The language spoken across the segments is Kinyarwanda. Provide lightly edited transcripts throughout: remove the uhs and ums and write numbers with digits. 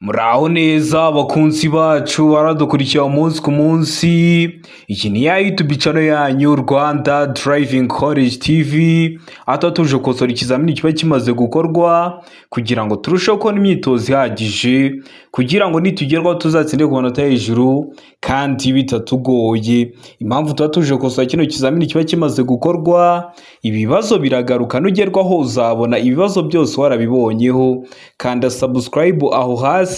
Muraho neza bakunzi bacu baradukurikiye umunsi ku munsi. Iyi ni ya YouTube channel yanyu Rwanda Driving College TV, aho tuba tuje gukosora ikizamini kiba kimaze gukorwa kugira ngo turusheho kubona imyitozo ihagije, kugira ngo nitugerwaho tuzatsinde ku manota hejuru kandi bitatugoye. Impamvu tuba tuje gukosora kino kizamini kiba kimaze gukorwa, ibibazo biragaruka, nugerwaho uzabona ibibazo byose warabibonyeho. Kanda subscribe aho hasi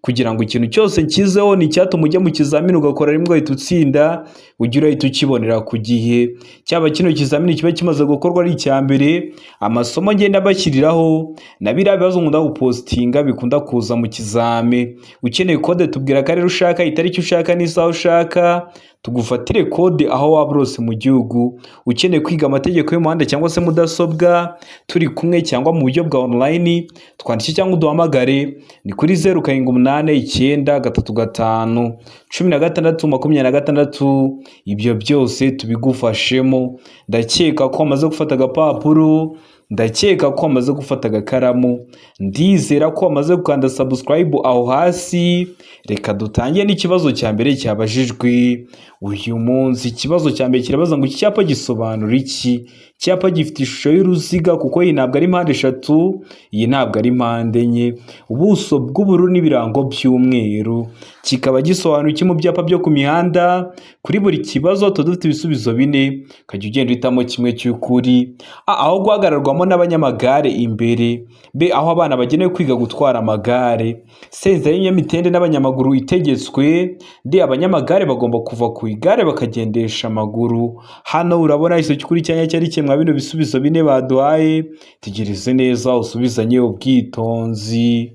kugira ngo ikintu cyose nshyizeho ni icyatuma ujya mu kizamini ugakora rimwe ugahita utsinda, ujye urahita ukibonera ku gihe. Cyaba kino kizamini kiba kimaze gukorwa ari icya mbere, amasomo ngenda bashyiriraho na biriya bibazo nkunda gupostinga bikunda kuza mu kizami. Ukeneye kode, tubwira akarere ushaka, itariki ushaka n'isaha ushaka, tugufatire kode aho waba uri hose mu gihugu. Ukeneye kwiga amategeko y'umuhanda cyangwa se mudasobwa turi kumwe cyangwa mu buryo bwa online, twandike cyangwa uduhamagare, ni kuri 0789351626. Ibyo byose tubigufashemo. Ndakeka ko wamaze gufata agapapuro, ndakeka ko wamaze gufata agakaramu, ndizera ko wamaze gukanda subscribe aho hasi. Reka dutangire n'ikibazo cya mbere cyabajijwe uyu munsi. Ikibazo cya mbere kirabaza ngo: iki cyapa gisobanura iki? Icyapa gifite ishusho y'uruziga, kuko iyi ntabwo ari mpande eshatu, iyi ntabwo ari mpande enye, ubuso bw'ubururu n'ibirango by'umweru, kikaba gisobanura iki mu byapa byo ku mihanda? Kuri buri kibazo tuba dufite ibisubizo bine, ukajya ugenda uhitamo kimwe cy'ukuri. A, aho guhagararwamo n'abanyamagare imbere; B, aho abana bagenewe kwiga gutwara amagare; C, inzira y'ibinyamitende n'abanyamaguru itegetswe; D, abanyamagare bagomba kuva ku igare bakagendesha amaguru. Hano urabona igisubizo cy'ukuri cyanya cyari kimwe bino bisubizo bine baduhaye. Tegereze neza usubizanye ubwitonzi.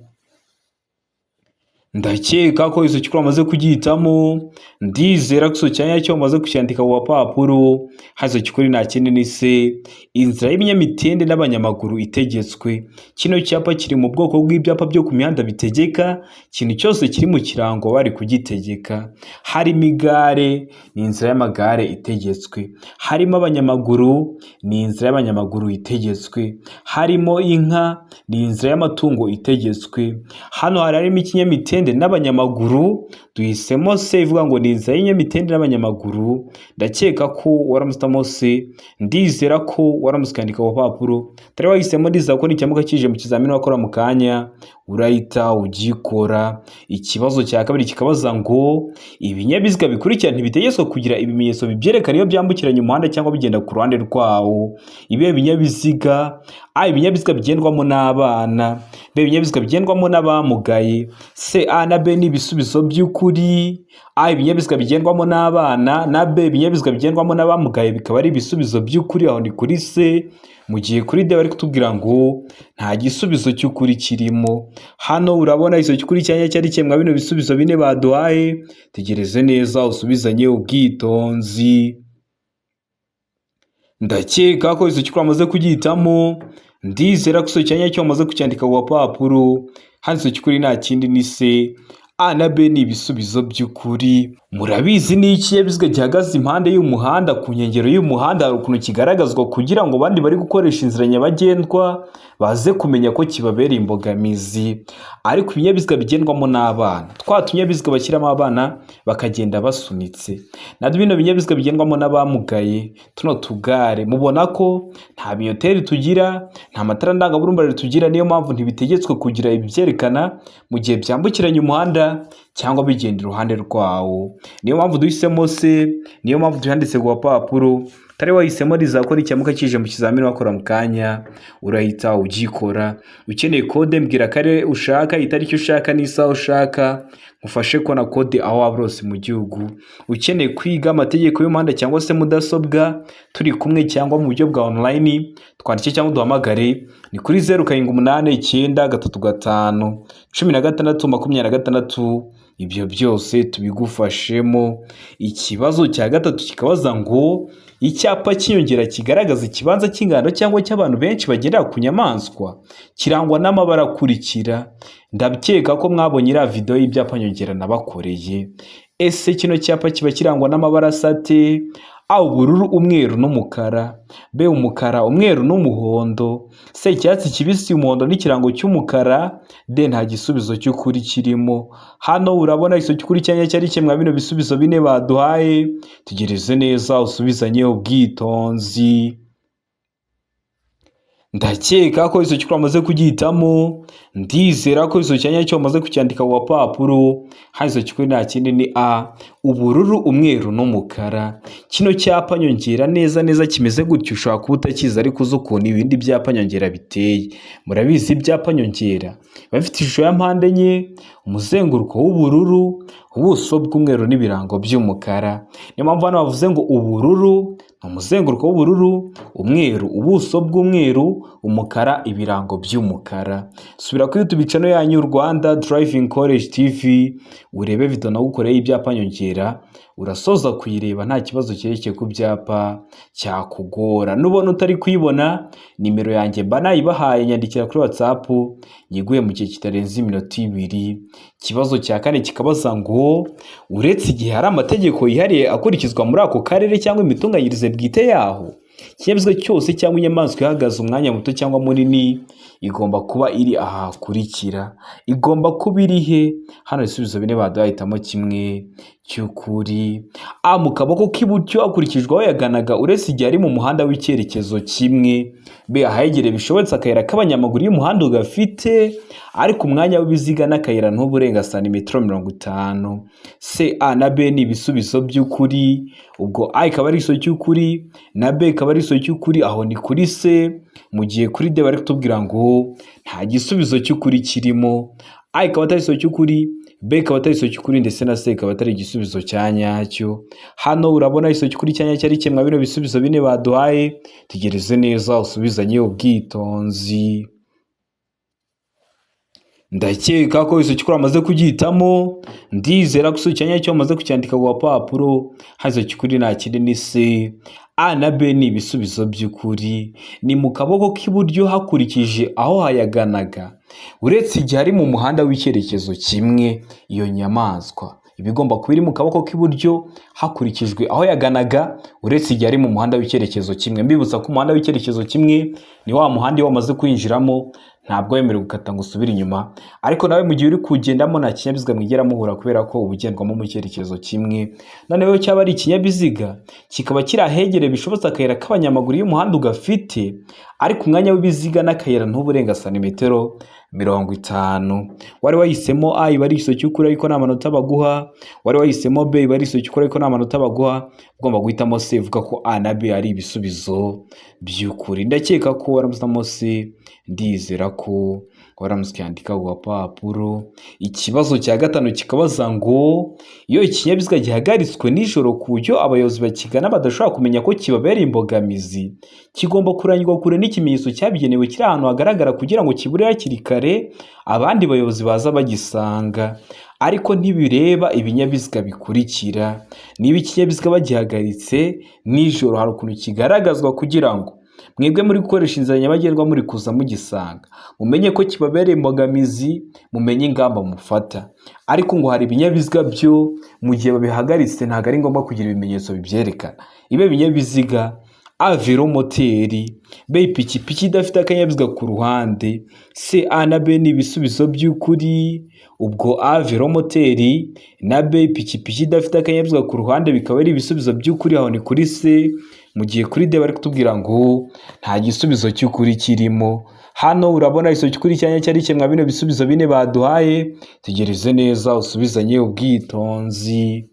Ndakeka ko icyo wamaze kugihitamo, ndizera ko icyo cyanya cyo wamaze kucyandika ku gapapuro. Hano cy'ukuri nta kindi ni C, inzira y'ibinyamitende n'abanyamaguru itegetswe. Kino cyapa kiri mu bwoko bw'ibyapa byo ku mihanda bitegeka. Ikintu cyose kiri mu kirango bari kugitegeka. Harimo igare, ni inzira y'amagare itegetswe; harimo abanyamaguru, ni inzira y'abanyamaguru itegetswe; harimo inka, ni inzira y'amatungo itegetswe. Hano hari harimo ikinyamitende n'abanyamaguru, duhisemo C ivuga ngo ni inzira y'ibinyamitende n'abanyamaguru. Ndakeka ko waramusitamo C, ndizera ko waramutse ukandika ku gapapuro. Utari wahisemo, ndizera ko nicyamuka kije mu kizamini wakora mu kanya urahita ugikora. Ikibazo cya kabiri kikabaza ngo: ibinyabiziga bikurikira ntibitegetswe kugira ibimenyetso bibyerekana iyo byambukiranya umuhanda cyangwa bigenda ku ruhande rwawo. Ibihe binyabiziga? A, ibinyabiziga bigendwamo n'abana; B, ibinyabiziga bigendwamo n'abamugaye; C, A na B ni ibisubizo by'ukuri. A, ibinyabiziga bigendwamo n'abana, na B, ibinyabiziga bigendwamo n'abamugaye, bikaba ari ibisubizo by'ukuri. Aho ni kuri C. Mu gihe kuri D bari kutubwira ngo nta gisubizo cy'ukuri kirimo. Hano urabona icyo cy'ukuri cyanya cyari kimwe bino bisubizo bine baduhaye. Tegereze neza usubizanye ubwitonzi. Ndakeka ko icyo cy'ukuri wamaze kugihitamo, ndizera ko icyo cyanya cyo wamaze kucyandika ku gapapuro. Hano icyo cy'ukuri nta kindi ni C, A na B ni ibisubizo by'ukuri. Murabizi, ni ikinyabiziga gihagaze impande y'umuhanda, ku nkengero y'umuhanda, hari ukuntu kigaragazwa kugira ngo abandi bari gukoresha inzira nyabagendwa baze kumenya ko kibabereye imbogamizi. Ariko ibinyabiziga bigendwamo n'abana, twa tunyabiziga bashyiramo abana bakagenda basunitse, na bino binyabiziga bigendwamo n'abamugaye, tuno tugare, mubona ko nta binyoteri tugira, nta matara ndangaburumbarare tugira. Niyo mpamvu ntibitegetswe kugira ibyerekana mu gihe byambukiranya umuhanda cyangwa bigenda iruhande rwawo. Niyo mpamvu duhisemo C, niyo mpamvu tuyanditse ku gapapuro. Utari wahisemo, rizakora icyamuka kije mu kizamini wakora mu kanya urahita ugikora. Ukeneye kode, mbwira akarere ushaka, itariki ushaka n'isaha ushaka, ufashe kubona kode aho waba hose mu gihugu. Ukeneye kwiga amategeko y'umuhanda cyangwa se mudasobwa turi kumwe cyangwa mu buryo bwa online, twandike cyangwa uduhamagare, ni kuri 0789351626. Ibyo byose tubigufashemo. Ikibazo cya gatatu kikabaza ngo: icyapa cy'inyongera kigaragaza ikibanza cy'ingando cyangwa cy'abantu benshi bagendera ku nyamaswa kirangwa n'amabara akurikira. Ndakeka ko mwabonye iriya videwo y'ibyapa nyongera nabakoreye. Ese kino cyapa kiba kirangwa n'amabara asa ate? A ubururu, umweru n'umukara, B umukara, umweru n'umuhondo, C icyatsi kibisi, umuhondo n'ikirango cy'umukara, D nta gisubizo cy'ukuri kirimo. Hano urabona igisubizo cy'ukuri cyanya cyari kimwe bino bisubizo bine baduhaye. Tegereze neza usubizanye ubwitonzi. Ndakeka ko igisubizo cy'ukuri wamaze kugihitamo, ndizera ko igisubizo cya nyacyo wamaze kucyandika ku gapapuro. Hano igisubizo cy'ukuri nta kindi ni A ubururu, umweru n'umukara. Kino cyapa nyongera neza neza kimeze gutyo ushobora kuba utakizi, ariko uzi ukuntu ibindi byapa nyongera biteye. Murabizi, ibyapa nyongera biba bifite ishusho ya mpande enye, umuzenguruko w'ubururu, ubuso bw'umweru n'ibirango by'umukara. Niyo mpamvu hano bavuze ngo ubururu ni umuzenguruko w'ubururu, umweru ubuso bw'umweru, umukara ibirango by'umukara. Subira kuri YouTube channel yanyu Rwanda Driving College TV urebe video nagukoreye ibyapa nyongera, urasoza kuyireba nta kibazo cyerekeye ku byapa cyakugora. Nubona utari kuyibona, nimero yanjye mba nayibahaye, nyandikira kuri WhatsApp nyiguhe mu gihe kitarenze iminota 2. Ikibazo cya kane kikabaza ngo uretse igihe hari amategeko yihariye akurikizwa muri ako karere cyangwa imitunganyirize bwite yaho, ikinyabiziga cyose cyangwa inyamaswa ihagaze umwanya muto cyangwa munini igomba kuba iri aha hakurikira. Igomba kuba iri he? Hano ibisubizo bine baduhaye, hitamo kimwe cy'ukuri. A mu kaboko k'iburyo hakurikijwe aho yaganaga, uretse igihe ari mu muhanda w'icyerekezo kimwe. B ahegereye bishobotse akayira k'abanyamaguru iyo umuhanda ugafite, ariko umwanya w'ibiziga n'akayira ntube urenga santimetero 50. C A na B ni ibisubizo by'ukuri, ubwo A ikaba ari igisubizo cy'ukuri na B ikaba ari igisubizo cy'ukuri, aho ni kuri C. Mu gihe kuri D bari kutubwira ngo nta gisubizo cy'ukuri kirimo. A ikaba atari igisubizo cy'ukuri, B ikaba atari igisubizo cy'ukuri, ndetse na C ikaba atari igisubizo cya nyacyo. Hano urabona igisubizo cy'ukuri cya nyacyo ari kimwe bino bisubizo bine baduhaye. Tegereze neza usubizanye ubwitonzi. Ndakeka ko igisubizo cy'ukuri wamaze kugihitamo, ndizera ko igisubizo cya nyacyo wamaze kucyandika ku gapapuro. Hano igisubizo cy'ukuri nta kindi ni C. A na B ni ibisubizo by'ukuri, ni mu kaboko k'iburyo hakurikije aho hayaganaga, uretse igihe ari mu muhanda w'icyerekezo kimwe. Iyo nyamaswa iba igomba kuba iri mu kaboko k'iburyo hakurikijwe aho yaganaga, uretse igihe ari mu muhanda w'icyerekezo kimwe. Mbibutsa ko umuhanda w'icyerekezo kimwe ni wa muhanda iyo wamaze kwinjiramo ntabwo wemerewe gukata ngo usubire inyuma, ariko nawe mu gihe uri kuwugendamo nta kinyabiziga mwigera muhura kubera ko uba ugendwamo mu cyerekezo kimwe. Noneho cyaba ari ikinyabiziga kikaba kiri ahegereye bishobotse akayira k'abanyamaguru iyo umuhanda ugafite, ariko umwanya w'ibiziga n'akayira ntube urenga santimetero 50. Wari wahisemo A iba ari igisubizo cy'ukuri ariko nta manota baguha, wari wahisemo B iba ari igisubizo cy'ukuri ariko nta manota baguha, ugomba guhitamo C ivuga ko A na B ari ibisubizo by'ukuri. Ndakeka ko waramusamo C, ndizera ko waramutse ukandika ku gapapuro. Ikibazo cya gatanu kikabaza ngo iyo ikinyabiziga gihagaritswe nijoro ku buryo abayobozi bakigana badashobora kumenya ko kibabereye imbogamizi, kigomba kurangirwa kure n'ikimenyetso cyabigenewe kiri ahantu hagaragara kugira ngo kibure hakiri kare abandi bayobozi baza bagisanga, ariko ntibireba ibinyabiziga bikurikira. Niba ikinyabiziga bagihagaritse nijoro hari ukuntu kigaragazwa kugira ngo mwebwe muri gukoresha inzira nyabagendwa muri kuza mugisanga mumenye ko kibabereye imbogamizi, mumenye ingamba mufata. Ariko ngo hari ibinyabiziga byo mu gihe babihagaritse ntabwo ari ngombwa kugira ibimenyetso bibyerekana. Ibe ibinyabiziga A velomoteri, B ipikipiki idafite akanyabiziga ku ruhande, C A na B ni ibisubizo by'ukuri, ubwo A velomoteri na B ipikipiki idafite akanyabiziga ku ruhande bikaba ari ibisubizo by'ukuri, aho ni kuri C. Mu gihe kuri D bari kutubwira ngo nta gisubizo cy'ukuri kirimo. Hano urabona igisubizo cy'ukuri cyanya cyari kimwe bino bisubizo bine baduhaye. Tegereze neza usubizanye ubwitonzi.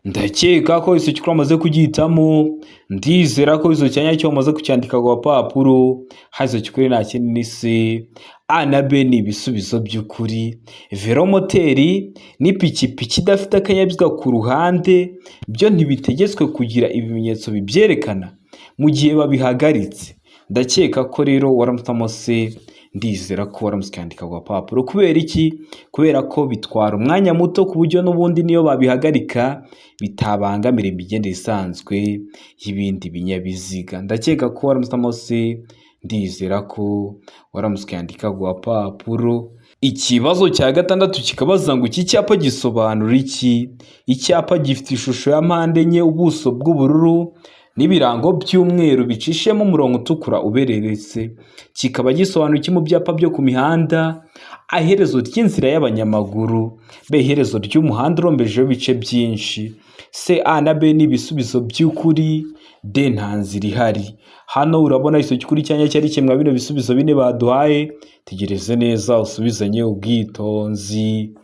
Ndakeka ko igisubizo cy'ukuri wamaze kugihitamo, ndizera ko igisubizo cya nyacyo wamaze kucyandika ku gapapuro. Hano igisubizo cy'ukuri nta kindi ni C. A na B ni ibisubizo by'ukuri. Velomoteri n'ipikipiki idafite akanyabiziga ku ruhande byo ntibitegetswe kugira ibimenyetso bibyerekana mu gihe babihagaritse. Ndakeka ko rero waramutamo C, ndizera ko waramutse ukandika ku gapapuro. Kubera iki? Kubera ko bitwara umwanya muto ku buryo n'ubundi niyo babihagarika bitabangamira imigendere isanzwe y'ibindi binyabiziga. Ndakeka ko waramutse C, ndizera ko waramutse ukandika ku gapapuro. Ikibazo cya gatandatu kikabaza ngo iki cyapa gisobanura iki? Icyapa gifite ishusho ya mpande enye, ubuso bw'ubururu n'ibirango by'umweru bicishemo umurongo utukura ubereretse, kikaba gisobanura iki mu byapa byo ku mihanda? A iherezo ry'inzira y'abanyamaguru, B iherezo ry'umuhanda urombejeho ibice byinshi, C A na B ni ibisubizo by'ukuri, D nta nzira ihari. Hano urabona igisubizo cy'ukuri cyanya cyari kimwe bino bisubizo bine baduhaye. Tegereze neza usubizanye ubwitonzi.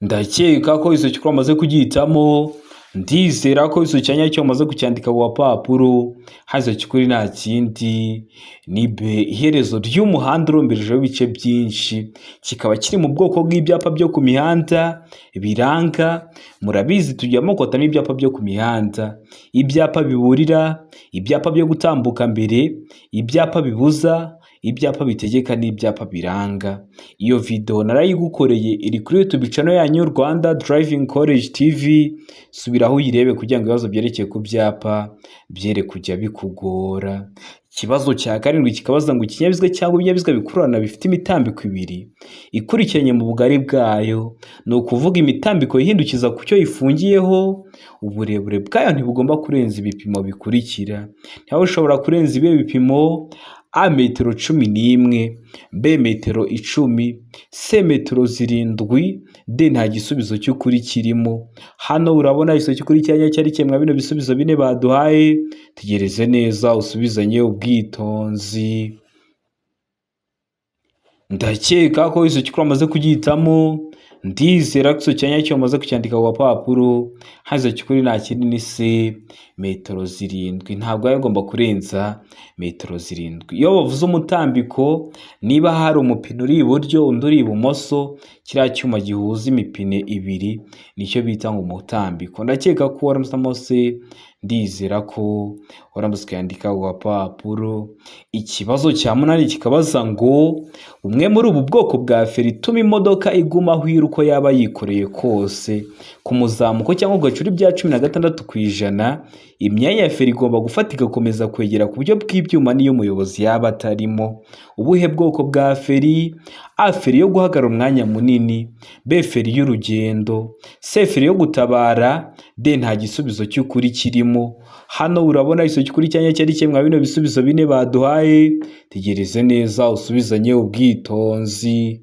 Ndakeka ko igisubizo cy'ukuri wamaze kugihitamo. Ndizera ko igisubizo cya nyacyo wamaze kucyandika ku gapapuro. Hano igisubizo cy'ukuri nta kindi ni B iherezo ry'umuhanda uromberejeho ibice byinshi, kikaba kiri mu bwoko bw'ibyapa byo ku mihanda biranga. Murabizi tugira amoko atanu y'ibyapa byo ku mihanda: ibyapa biburira, ibyapa byo gutambuka mbere, ibyapa bibuza, ibyapa bitegeka n'ibyapa biranga. Iyo video narayigukoreye, iri kuri YouTube channel yanyu Rwanda Driving College TV. Subiraho uyirebe kugira ngo ibibazo byerekeye ku byapa byere kujya bikugora. Ikibazo cya karindwi kikabaza ngo ikinyabiziga cyangwa ibinyabiziga bikururana bifite imitambiko ibiri ikurikiranye mu bugari bwayo, ni ukuvuga imitambiko yihindukiza ku cyo ifungiyeho, uburebure bwayo ntibugomba kurenza ibipimo bikurikira. Ntiwaba ushobora kurenza ibihe bipimo? A metero 11, B metero 10, C metero 7, D nta gisubizo cy'ukuri kirimo. Hano urabona igisubizo cy'ukuri cyanya cyari kimwe bino bisubizo bine baduhaye. Tegereze neza usubizanye ubwitonzi. Ndakeka ko igisubizo cy'ukuri wamaze kugihitamo. Ndizera ko igisubizo cya nyacyo wamaze kucyandika ku gapapuro. Hano igisubizo cy'ukuri nta kindi ni C metero 7, ntabwo biba bigomba kurenza metero 7. Iyo bavuze umutambiko, niba hari umupine uri iburyo undi uri ibumoso, kiriya cyuma gihuza imipine ibiri nicyo bita ngo umutambiko. Ndakeka ko waramutse C, ndizera ko waramutse ukayandika ku gapapuro. Ikibazo cya munani kikabaza ngo bumwe muri ubu bwoko bwa feri ituma imodoka iguma aho iri uko yaba yikoreye kose, ku muzamuko cyangwa ku gacuri bya 16%, imyanya ya feri igomba gufata igakomeza kwegera ku buryo bw'ibyuma n'iyo umuyobozi yaba atarimo. Ubuhe bwoko bwa feri? A feri yo guhagarara umwanya munini, B feri y'urugendo, C feri yo gutabara, D nta gisubizo cy'ukuri kirimo. Hano urabona igisubizo cy'ukuri cyanya cyari kimwe bino bisubizo bine baduhaye. Tegereze neza usubizanye ubwitonzi.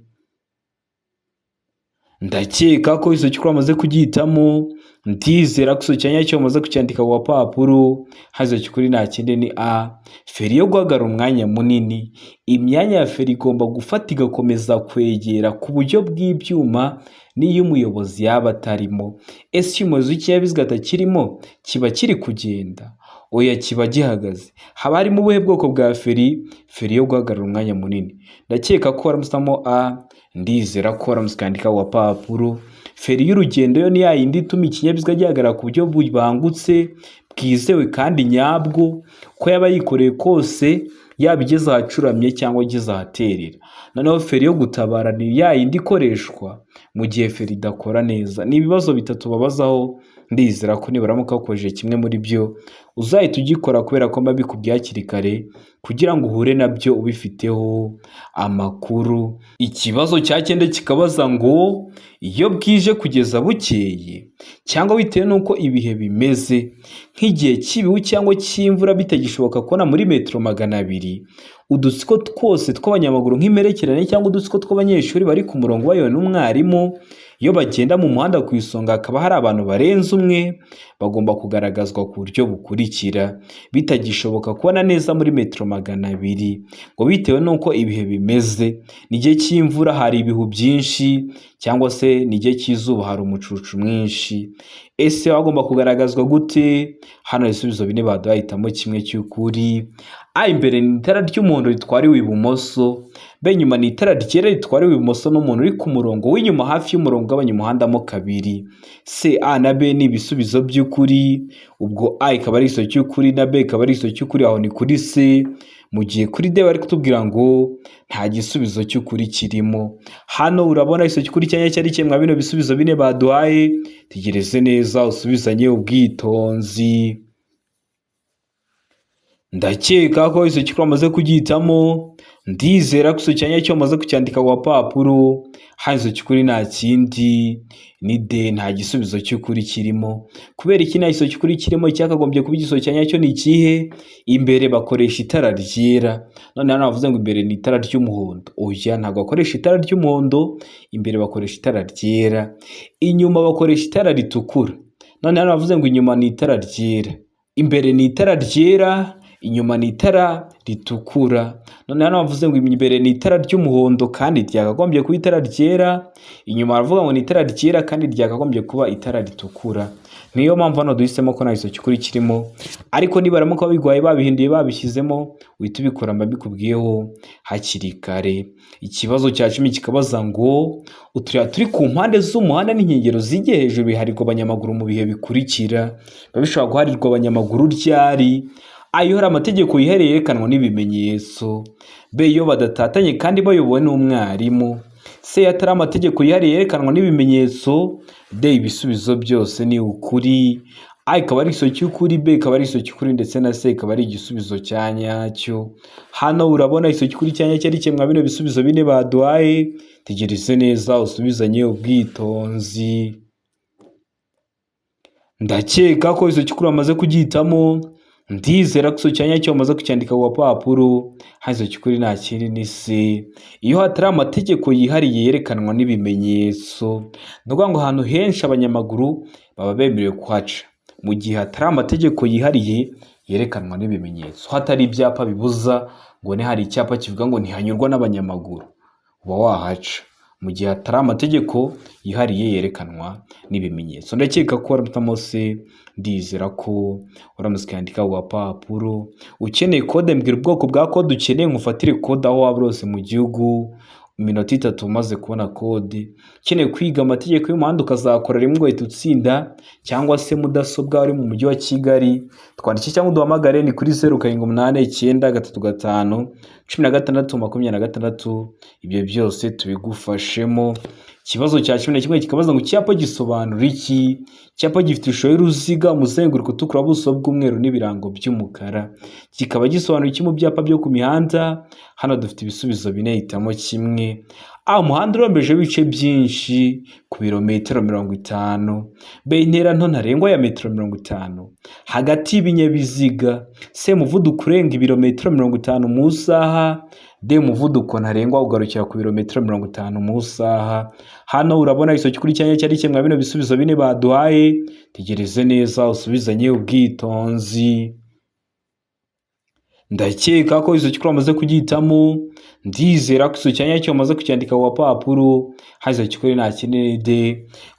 Ndakeka ko igisubizo cy'ukuri wamaze kugihitamo. Ndizera ko igisubizo cya nyacyo wamaze kucyandika ku gapapuro. Hano igisubizo cy'ukuri nta kindi ni A feri yo guhagarara umwanya munini, imyanya ya feri igomba gufata igakomeza kwegera ku buryo bw'ibyuma n'iyo umuyobozi yaba atarimo. Ese iyo umuyobozi w'ikinyabiziga atakirimo kiba kiri kugenda? Oya, kiba gihagaze. Haba harimo ubuhe bwoko bwa feri? Feri yo guhagarara umwanya munini. Ndakeka ko waramusamo A, ndizera ko waramutse ukandika ku gapapuro. Feri y'urugendo yo ni ya yindi ituma ikinyabiziga gihagarara ku buryo bubangutse, bwizewe kandi nyabwo, uko yaba yikoreye kose, yaba igeze ahacuramye cyangwa igeze ahaterera. Noneho feri yo gutabara ni ya yindi ikoreshwa mu gihe feri idakora neza. Ni ibibazo bitatu babazaho, ndizera ko nibaramuka bakoresheje kimwe muri byo uzahita ugikora, kubera ko mba mbikubwiye hakiri kare kugira ngo uhure nabyo ubifiteho amakuru. Ikibazo cya cyenda kikabaza ngo iyo bwije kugeza bukeye cyangwa bitewe n'uko ibihe bimeze, nk'igihe cy'ibihu cyangwa cy'imvura bitagishoboka kubona muri metero 200, udutsiko twose tw'abanyamaguru nk'imperekerane cyangwa udutsiko tw'abanyeshuri bari ku murongo bayobowe n'umwarimu, iyo bagenda mu muhanda ku isonga hakaba hari abantu barenze umwe, bagomba kugaragazwa ku buryo bukurikira: bitagishoboka kubona neza muri metero 200, ngo bitewe n'uko ibihe bimeze, ni igihe cy'imvura hari ibihu byinshi cyangwa se ni igihe cy'izuba hari umucucu mwinshi. Ese bagomba kugaragazwa gute? Hano ibisubizo bine baduhaye, hitamo kimwe cy'ukuri. A imbere ni itara ry'umuhondo ritwariwe ibumoso, B inyuma ni itara ryera ritwariwe ibumoso n'umuntu uri ku murongo w'inyuma hafi y'umurongo ugabanya umuhanda mo kabiri. C A na B ni ibisubizo by'ukuri, ubwo A ikaba ari igisubizo cy'ukuri na B ikaba ari igisubizo cy'ukuri, aho ni kuri C. Mu gihe kuri D bari kutubwira ngo nta gisubizo cy'ukuri kirimo. Hano urabona igisubizo cy'ukuri cyanya cyari kimwe bino bisubizo bine baduhaye. Tegereze neza usubizanye ubwitonzi. Ndakeka ko icyo cy'ukuri wamaze kugihitamo, ndizera ko icyo cyanya cyo wamaze kucyandika ku gapapuro. Hano icyo cy'ukuri nta kindi ni D, nta gisubizo cy'ukuri kirimo. Kubera iki nta gisubizo cy'ukuri kirimo? Icyakagombye kuba igisubizo cya nyacyo ni ikihe? Imbere bakoresha itara ryera, none hano bavuze ngo imbere ni itara ry'umuhondo. Oya, ntabwo bakoresha itara ry'umuhondo, imbere bakoresha itara ryera. Inyuma bakoresha itara ritukura, none hano bavuze ngo inyuma ni itara ryera. Imbere ni itara ryera, inyuma ni itara ritukura. None hano bavuze ngo imbere ni itara ry'umuhondo kandi ryakagombye kuba itara ryera, inyuma baravuga ngo ni itara ryera kandi ryakagombye kuba itara ritukura. Niyo mpamvu hano duhisemo ko nta gisubizo cy'ukuri kirimo, ariko nibaramuka babigwaye babihinduye babishyizemo, uhita ubikora mba mbikubwiyeho hakiri kare. Ikibazo cya 10 kikabaza ngo utuyira turi ku mpande z'umuhanda n'inkengero zigiye hejuru biharirwa abanyamaguru mu bihe bikurikira. Biba bishobora guharirwa abanyamaguru ryari? A, iyo hari amategeko yihariye yerekanwa n'ibimenyetso. B, iyo badatatanye kandi bayobowe n'umwarimu. C, iyo atari amategeko yihariye yerekanwa n'ibimenyetso. D, ibisubizo byose ni ukuri. A ikaba ari igisubizo cy'ukuri, B ikaba ari igisubizo cy'ukuri, ndetse na C ikaba ari igisubizo cya nyacyo. Hano urabona igisubizo cy'ukuri cya nyacyo ari kimwe bino bisubizo bine baduhaye. Tegereze neza usubizanye ubwitonzi. Ndakeka ko igisubizo cy'ukuri wamaze kugihitamo, ndizera ko igisubizo cya nyacyo wamaze kucyandika ku gapapuro. Hano igisubizo cy'ukuri nta kindi ni C, iyo hatari amategeko yihariye yerekanwa n'ibimenyetso. Ni ukuvuga ngo ahantu henshi abanyamaguru baba bemerewe kuhaca mu gihe hatari amategeko yihariye yerekanwa n'ibimenyetso, hatari ibyapa bibuza ngo hari icyapa kivuga ngo ntihanyurwa n'abanyamaguru, uba wahaca mu gihe hatari amategeko yihariye yerekanwa n'ibimenyetso. Ndakeka ko waramutse se, ndizera ko waramutse ukandika ku gapapuro. Ukeneye kode, mbwira ubwoko bwa kode ukeneye nkufatire kode aho waba uri hose mu gihugu, iminota 3 umaze kubona kode. Ukeneye kwiga amategeko y'umuhanda ukazakora rimwe ugahita utsinda, cyangwa se mudasobwa uri mu mujyi wa Kigali, twandike cyangwa uduhamagare ni kuri 0 7 8 9 3 5 16 26, ibyo byose tubigufashemo. Ikibazo cya 11 kikabaza ngo icyapa gisobanura iki? Icyapa gifite ishusho y'uruziga, umuzenguruko utukura, ubuso bw'umweru n'ibirango by'umukara. Kikaba gisobanura iki mu byapa byo ku mihanda? Hano dufite ibisubizo bine, hitamo kimwe. A, umuhanda urombeje w'ibice byinshi ku birometero 50. B, intera nto ntarengwa ya metero 50 hagati y'ibinyabiziga. C, umuvuduko urenga ibirometero 50 mu isaha. D, umuvuduko ntarengwa ugarukira ku birometero 50 mu isaha. Hano urabona igisubizo cy'ukuri cya nyacyo ari kimwe bino bisubizo bine baduhaye. Tegereze neza usubizanye ubwitonzi. Ndakeka ko igisubizo cy'ukuri wamaze kugihitamo, ndizera ko igisubizo cya nyacyo wamaze kucyandika ku gapapuro. Hano igisubizo cy'ukuri nta kindi ni D,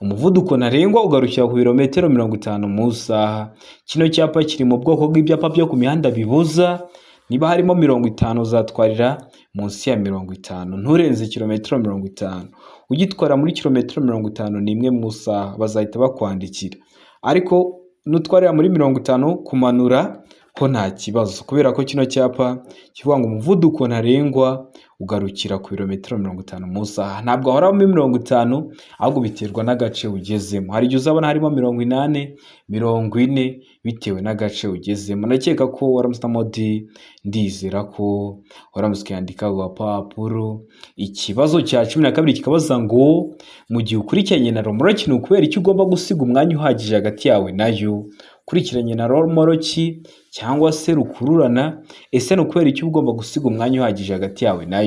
umuvuduko ntarengwa ugarukira ku birometero 50 mu isaha. Kino cyapa kiri mu bwoko bw'ibyapa byo ku mihanda bibuza, niba harimo 50 uzatwarira munsi ya 50, nturenze kilometero 50. Ugitwara muri kilometero 51 mu isaha bazahita bakwandikira, ariko nutwarira muri 50 kumanura ho nta kibazo, kubera ko kino cyapa kivuga ngo umuvuduko ntarengwa ugarukira ku birometero 50 mu isaha. Ntabwo hahoramo 50, ahubwo biterwa n'agace ugezemo. Hari igihe uzabona harimo 80, 40, bitewe n'agace ugezemo. Ndakeka ko waramutse D, ndizera ko waramutse ukandika ku gapapuro. Ikibazo cya 12 kikabaza ngo mu gihe ukurikiranye na romoroki ni ukubera icyo ugomba gusiga umwanya uhagije hagati yawe nayo. Ukurikiranye na romoroki cyangwa se rukururana, ese ni ukubera icyo ugomba gusiga umwanya uhagije hagati yawe nayo?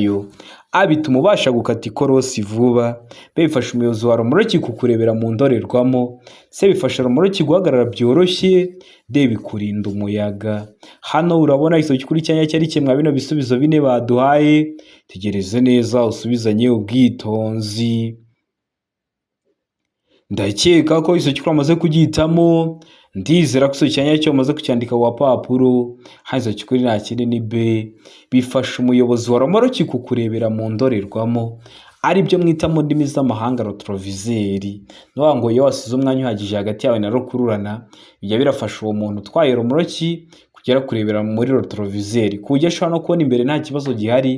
A, bituma ubasha gukata ikorosi vuba. B, bifasha umuyobozi wa romoroki kukurebera mu ndorerwamo. C, bifasha romoroki guhagarara byoroshye. D, bikurinda umuyaga. Hano urabona igisubizo cy'ukuri cya nyacyo ari kimwe bino bisubizo bine baduhaye. Tegereze neza usubizanye ubwitonzi. Ndakeka ko igisubizo cy'ukuri wamaze kugihitamo, ndizera ko igisubizo cya nyacyo wamaze kucyandika ku gapapuro. Hano igisubizo cy'ukuri nta kindi ni B, bifasha umuyobozi wa romoroki kukurebera mu ndorerwamo, aribyo mwita mu ndimi z'amahanga retroviseur. Ni ukuvuga ngo iyo wasize umwanya uhagije hagati yawe na rukururana, bijya birafasha uwo muntu utwaye romoroki kugera kurebera muri retroviseur, ku buryo ashobora no kubona imbere nta kibazo gihari,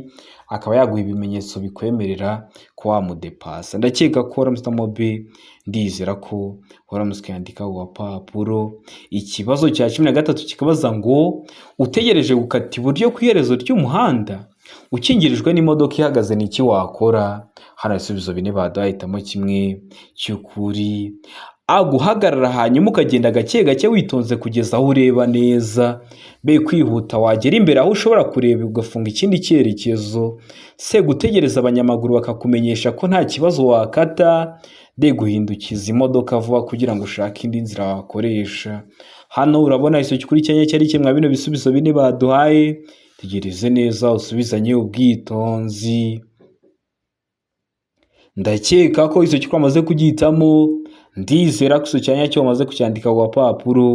akaba yaguha ibimenyetso bikwemerera ko wamudepasa. Ndakeka ko waramutse B, ndizera ko waramutse ukayandika ku gapapuro. Ikibazo cya 13 kikabaza ngo utegereje gukata iburyo ku iherezo ry'umuhanda ukingirijwe n'imodoka ihagaze, ni iki wakora? Hano ibisubizo bine baduhaye, hitamo kimwe cy'ukuri. A, guhagarara hanyuma ukagenda gake gake witonze kugeza aho ureba neza. B, kwihuta wagera imbere aho ushobora kureba ugafunga ikindi cyerekezo. C, gutegereza abanyamaguru bakakumenyesha ko nta kibazo wakata. D, guhindukiza imodoka vuba kugira ngo ushake indi nzira wakoresha. Hano urabona igisubizo cy'ukuri cyanya cyari kimwe bino bisubizo bine baduhaye. Tegereze neza usubizanye ubwitonzi. Ndakeka ko icyo cy'ukuri wamaze kugihitamo, ndizera ko icyo cyanya cyo wamaze kucyandika ku gapapuro.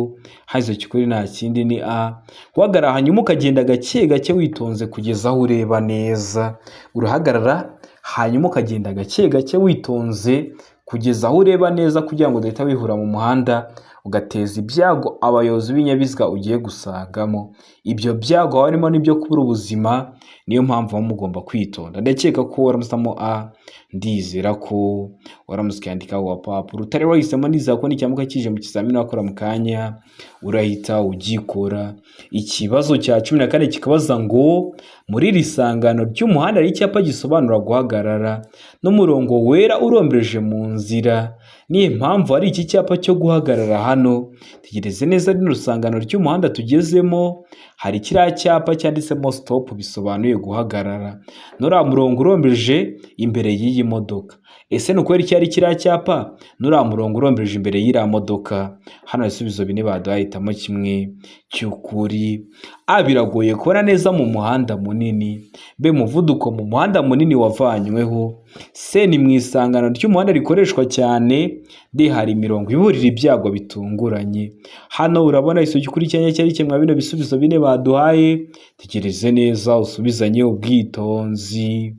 Hano icyo cy'ukuri nta kindi ni A, guhagarara hanyuma ukagenda gake gake witonze kugeza aho ureba neza. Urahagarara hanyuma ukagenda gake gake witonze kugeza aho ureba neza kugira ngo udahita wihura mu muhanda ugateza ibyago abayobozi b'ibinyabiziga ugiye gusangamo. Ibyo byago harimo n'ibyo kubura ubuzima, niyo mpamvu muba mugomba kwitonda. Ndakeka ko waramusamo A, ndizera ko waramutse ukayandika ku gapapuro. Utari wahisemo, ndizera ko nicyamuka kije mu kizamini wakora mu kanya urahita ugikora. Ikibazo cya 14 kikabaza ngo muri iri sangano ry'umuhanda hari icyapa gisobanura guhagarara n'umurongo wera urombereje mu nzira. Niyo mpamvu hari iki cyapa cyo guhagarara hano. Tegereze neza rino sangano ry'umuhanda tugezemo, hari kiriya cyapa cyanditsemo stop bisobanuye guhagarara, n'uriya murongo urombereje imbere y'iyi modoka. Ese ni ukubera iki hari kiriya cyapa n'uriya murongo urombereje imbere y'iriya modoka? Hano ibisubizo bine baduhaye, hitamo kimwe cy'ukuri. A, biragoye kubona neza mu muhanda munini. B, umuvuduko mu muhanda munini wavanyweho. C, ni mu isangano ry'umuhanda rikoreshwa cyane. D, hari imirongo iburira ibyago bitunguranye. Hano urabona igisubizo cy'ukuri cyanya cyari kimwe bino bisubizo bine baduhaye. Tegereze neza usubizanye ubwitonzi.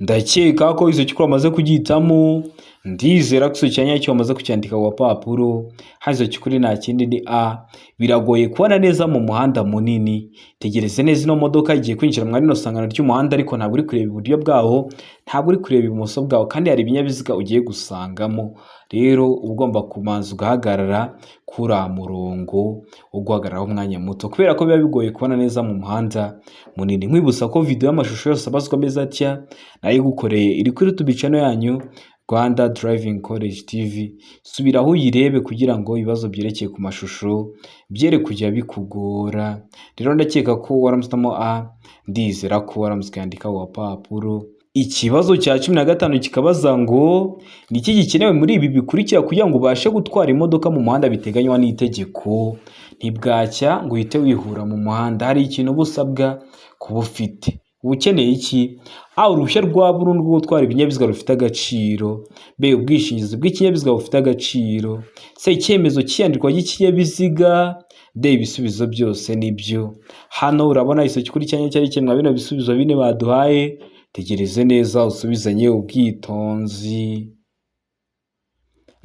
Ndakeka ko icyo cy'ukuri wamaze kugihitamo, ndizera ko icyo cyanya cyo wamaze kucyandika ku gapapuro. Hano icyo cy'ukuri nta kindi ni A, biragoye kubona neza mu muhanda munini. Tegereze neza ino modoka igiye kwinjira muri rino sangano ry'umuhanda, ariko ntabwo uri kureba iburyo bwaho, ntabwo uri kureba ibumoso bwaho, kandi hari ibinyabiziga ugiye gusangamo. Rero uba ugomba kubanza ugahagarara kuri uriya murongo wo guhagararaho umwanya muto, kubera ko biba bigoye kubona neza mu muhanda munini. Nkwibutsa ko video y'amashusho yose abazwa ameze atya nayigukoreye, iri kuri YouTube channel yanyu Rwanda Driving College TV. Subiraho uyirebe kugira ngo ibibazo byerekeye ku mashusho byere kujya bikugora. Rero ndakeka ko waramusitamo A, ndizera ko waramutse ukayandika ku gapapuro. Ikibazo cya 15 kikabaza ngo ni iki gikenewe muri ibi bikurikira kugira ngo ubashe gutwara imodoka mu muhanda biteganywa n'itegeko? Ntibwacya ngo uhite wihura mu muhanda, hari ikintu uba usabwa kuba ufite. Uba ukeneye iki? A, uruhushya rwa burundu rwo gutwara ibinyabiziga rufite agaciro. B, ubwishingizi bw'ikinyabiziga bufite agaciro. C, icyemezo cy'iyandikwa ry'ikinyabiziga. D, ibisubizo byose nibyo. Hano urabona igisubizo cy'ukuri cyanya cyari kimwe bino bisubizo bine baduhaye. Tegereze neza usubizanye ubwitonzi.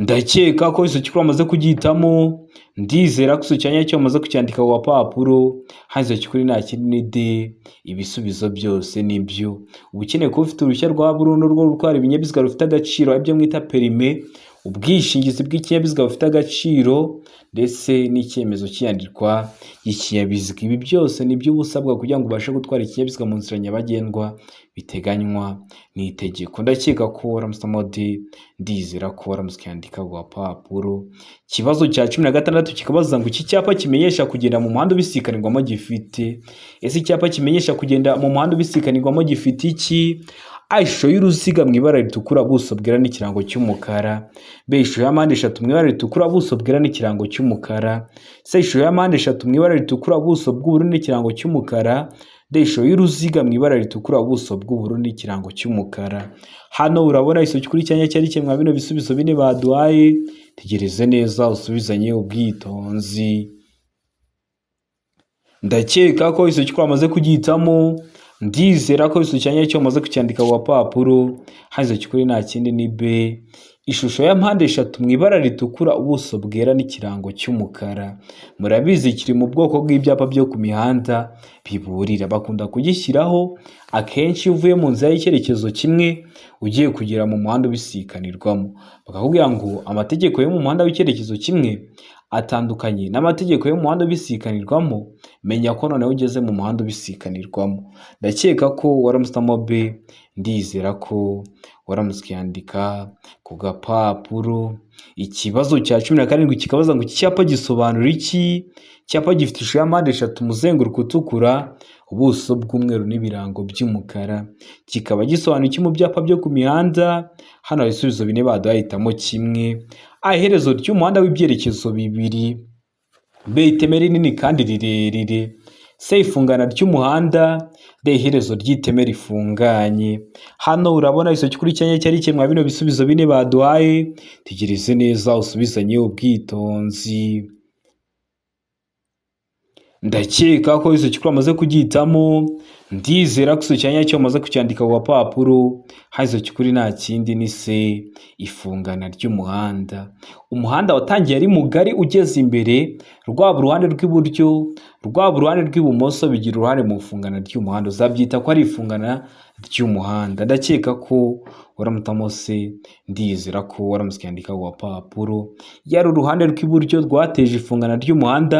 Ndakeka ko icyo cy'ukuri wamaze kugihitamo, ndizera ko icyo cyanya cyo wamaze kucyandika ku gapapuro. Hano icyo cy'ukuri nta kindi ni D, ibisubizo byose nibyo. Uba ukeneye kuba ufite uruhushya rwa burundu rwo gutwara ibinyabiziga rufite agaciro, aribyo mwita perime, ubwishingizi bw'ikinyabiziga bufite agaciro, ndetse n'icyemezo cy'iyandikwa ry'ikinyabiziga. Ibi byose nibyo uba usabwa kugira ngo ubashe gutwara ikinyabiziga mu nzira nyabagendwa biteganywa n'itegeko. Ndakeka ko waramusamo D, ndizera ko waramutse ukayandika ku gapapuro. Ikibazo cya 16 kikabaza ngo iki cyapa kimenyesha kugenda mu muhanda ubisikanirwamo gifite. Ese icyapa kimenyesha kugenda mu muhanda ubisikanirwamo gifite iki? A, ishusho y'uruziga mu ibara ritukura, ubuso bwera n'ikirango cy'umukara. B, ishusho ya mpande eshatu mu ibara ritukura, ubuso bwera n'ikirango cy'umukara. C, ishusho ya mpande eshatu mu ibara ritukura, ubuso bw'ubururu n'ikirango cy'umukara. D, ishusho y'uruziga mu ibara ritukura, ubuso bw'ubururu n'ikirango cy'umukara. Hano urabona igisubizo cy'ukuri cyanya cyari kimwe bino bisubizo bine baduhaye. Tegereze neza usubizanye ubwitonzi. Ndakeka ko igisubizo cy'ukuri wamaze kugihitamo, Ndizera ko igisubizo cya nyacyo wamaze kucyandika ku gapapuro. Hano cy'ukuri nta kindi ni B, ishusho ya mpande eshatu mu ibara ritukura, ubuso bwera n'ikirango cy'umukara. Murabizi kiri mu bwoko bw'ibyapa byo ku mihanda biburira, bakunda kugishyiraho akenshi iyo uvuye mu nzira y'icyerekezo kimwe ugiye kugera mu muhanda ubisikanirwamo, bakakubwira ngo amategeko yo mu muhanda w'icyerekezo kimwe atandukanye n'amategeko y'umuhanda ubisikanirwamo. Menya ko noneho ugeze mu muhanda ubisikanirwamo. Ndakeka ko waramutse B, ndizera ko waramutse ukiyandika ku gapapuro. Ikibazo cya 17 kikabaza ngo iki cyapa gisobanura iki? Icyapa gifite ishusho ya mpande eshatu, umuzenguruko utukura, ubuso bw'umweru n'ibirango by'umukara, kikaba gisobanura iki mu byapa byo ku mihanda? Hano hari ibisubizo bine baduhaye, hitamo kimwe. A, iherezo ry'umuhanda w'ibyerekezo bibiri. B, iteme rinini kandi rirerire. C, ifungana ry'umuhanda. D, iherezo ry'iteme rifunganye. Hano urabona igisubizo cy'ukuri cyanya cyari kimwe bino bisubizo bine baduhaye. Tegereze neza usubizanye ubwitonzi. Ndakeka ko igisubizo cy'ukuri wamaze kugihitamo. Ndizera ko igisubizo cya nyacyo wamaze kucyandika ku gapapuro. Hano igisubizo cy'ukuri nta kindi ni C, ifungana ry'umuhanda. Umuhanda watangiye ari mugari ugeze imbere, rwaba uruhande rw'iburyo rwaba uruhande rw'ibumoso, bigira uruhare mu ifungana ry'umuhanda, uzabyita ko ari ifungana ry'umuhanda. Ndakeka ko waramutamo C, ndizera ko waramutse ukiyandika ku gapapuro. Yari uruhande rw'iburyo rwateje ifungana ry'umuhanda,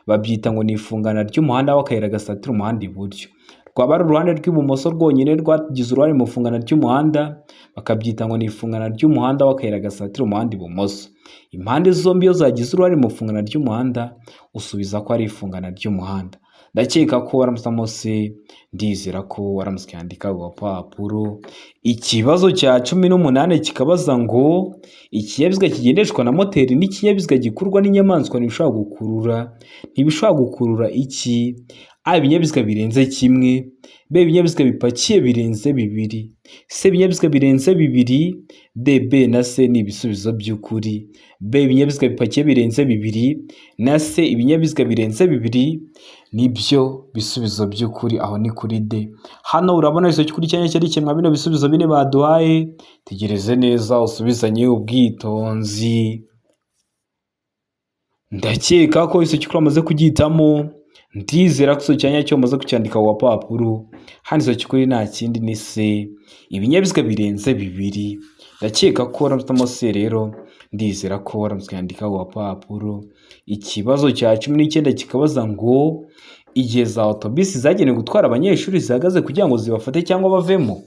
babyita ngo ni ifungana ry'umuhanda w'akayira gasatira umuhanda iburyo. Rwaba ari uruhande rw'ibumoso rwonyine rwagize uruhare mu ifungana ry'umuhanda, bakabyita ngo ni ifungana ry'umuhanda w'akayira gasatira umuhanda ibumoso. Impande zombi iyo zagize uruhare mu ifungana ry'umuhanda, usubiza ko ari ifungana ry'umuhanda. Ndakeka ko waramutse C, ndizera ko waramutse ukiyandika ku gapapuro. Ikibazo cya 18 kikabaza ngo ikinyabiziga kigendeshwa na moteri n'ikinyabiziga gikururwa n'inyamaswa ntibishobora gukurura iki? A, ibinyabiziga birenze kimwe. B, ibinyabiziga bipakiye birenze bibiri. C, ibinyabiziga birenze bibiri. D, B na C ni ibisubizo by'ukuri. B, ibinyabiziga bipakiye birenze bibiri na C, ibinyabiziga birenze bibiri nibyo bisubizo by'ukuri. Aho ni kuri D. Hano urabona igisubizo cy'ukuri cyanya cyari kimwe bino bisubizo bine baduhaye. Tegereze neza usubizanye ubwitonzi. Ndakeka ko igisubizo cy'ukuri wamaze kugihitamo. Ndizera ko igisubizo cya nyacyo wamaze kucyandika ku gapapuro. Hano igisubizo cy'ukuri nta kindi ni C, ibinyabiziga birenze bibiri. Ndakeka ko waramutse C rero, ndizera ko waramutse ukiyandika ku gapapuro. Ikibazo cya 19 kikabaza ngo igihe za otobisi zagenewe gutwara abanyeshuri zihagaze kugira ngo zibafate cyangwa bavemo,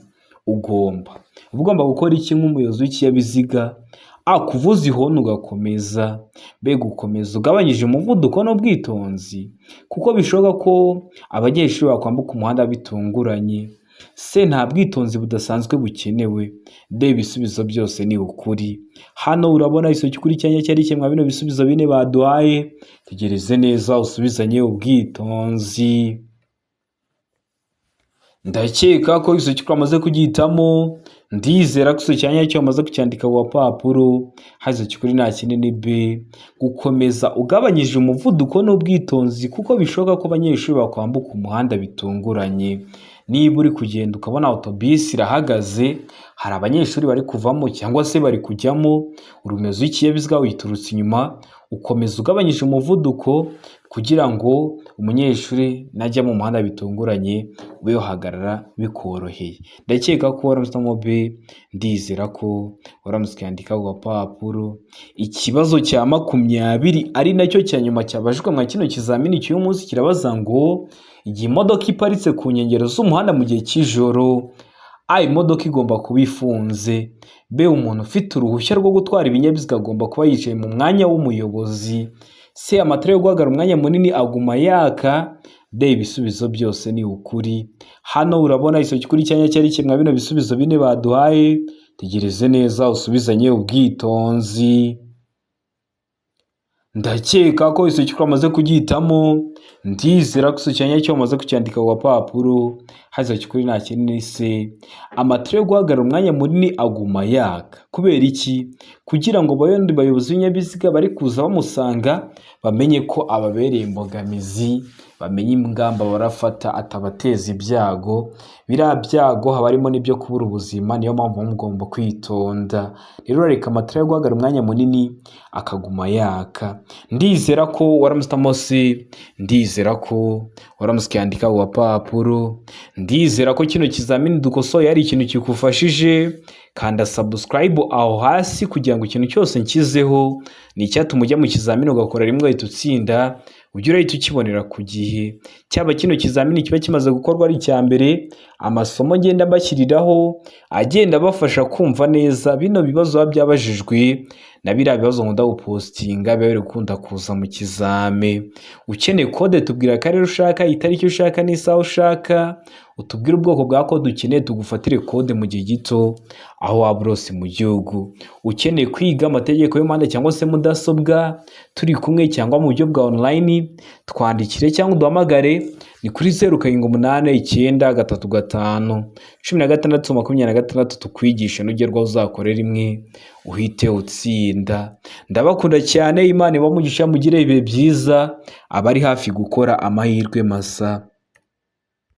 ugomba gukora iki nk'umuyobozi w'ikinyabiziga? A, kuvuza ihoni ugakomeza. B, gukomeza ugabanyije umuvuduko n'ubwitonzi kuko bishoboka ko abanyeshuri bakwambuka umuhanda bitunguranye. C, nta bwitonzi budasanzwe bukenewe. D, ibisubizo byose ni ukuri. Hano urabona igisubizo cy'ukuri cyanya cyari kimwe bino bisubizo bine baduhaye. Tegereze neza usubizanye ubwitonzi. Ndakeka ko igisubizo cy'ukuri wamaze kugihitamo. Ndizera ko igisubizo cya nyacyo wamaze kucyandika ku gapapuro. Hano igisubizo cy'ukuri nta kindi ni B, gukomeza ugabanyije umuvuduko n'ubwitonzi kuko bishoboka ko abanyeshuri bakwambuka umuhanda bitunguranye. Niba uri kugenda ukabona otobisi irahagaze, hari abanyeshuri bari kuvamo cyangwa se bari kujyamo, umuyobozi w'ikinyabiziga uyiturutse inyuma, ukomeza ugabanyije umuvuduko kugira ngo umunyeshuri najya mu muhanda bitunguranye ube wahagarara bikoroheye. Ndakeka ko waramutse B, ndizera ko waramutse ukiyandika ku gapapuro. Ikibazo cya 20 ari nacyo cya nyuma cyabajijwe mwa kino kizamini cy'uyu munsi kirabaza ngo igihe imodoka iparitse ku nkengero z'umuhanda mu gihe cy'ijoro, A, imodoka igomba kuba ifunze. B, umuntu ufite uruhushya rwo gutwara ibinyabiziga agomba kuba yicaye mu mwanya w'umuyobozi. C, amatara yo guhagarara umwanya munini aguma yaka. D, ibisubizo byose ni ukuri. Hano urabona igisubizo cy'ukuri cyanya cyari kimwe bino bisubizo bine baduhaye. Tegereze neza usubizanye ubwitonzi. Ndakeka ko igisubizo cy'ukuri wamaze kugihitamo. Ndizera ko igisubizo cya nyacyo wamaze kucyandika ku gapapuro. Hano igisubizo cy'ukuri nta kindi ni C, amatara yo guhagarara umwanya munini aguma yaka. Kubera iki? Kugira ngo abandi bayobozi b'ibinyabiziga bari kuza bamusanga bamenye ko ababereye imbogamizi, Bamenye ingamba barafata atabateza ibyago. Biriya byago haba harimo n'ibyo kubura ubuzima, niyo mpamvu muba mugomba kwitonda. Rero reka amatara yo guhagarara umwanya munini akaguma yaka. Ndizera ko waramutse se, ndizera ko waramutse ukiyandika ku gapapuro, ndizera ko kino kizamini dukosoye ari ikintu kigufashije. Kanda subscribe aho hasi kugira ngo ikintu cyose nshyizeho ni icyatuma ujya mu kizamini ugakora rimwe ugahita utsinda, ujye urahita ukibonera ku gihe. Cyaba kino kizamini kiba kimaze gukorwa ari icya mbere, amasomo ngenda mbashyiriraho agenda abafasha kumva neza bino bibazo biba byabajijwe na biriya bibazo nkunda gupostinga biba biri gukunda kuza mu kizame. Ukeneye kode, tubwira akarere ushaka, itariki ushaka n'isaha ushaka, utubwire ubwoko bwa kode ukeneye, tugufatire kode mu gihe gito aho waba uri hose mu gihugu. Ukeneye kwiga amategeko y'umuhanda cyangwa se mudasobwa turi kumwe cyangwa mu buryo bwa online, twandikire cyangwa uduhamagare, ni kuri 0789351626, tukwigishe nugerwaho uzakore rimwe uhite utsinda. Ndabakunda cyane, Imana ibahe umugisha, mugire ibihe byiza, abari hafi gukora amahirwe masa.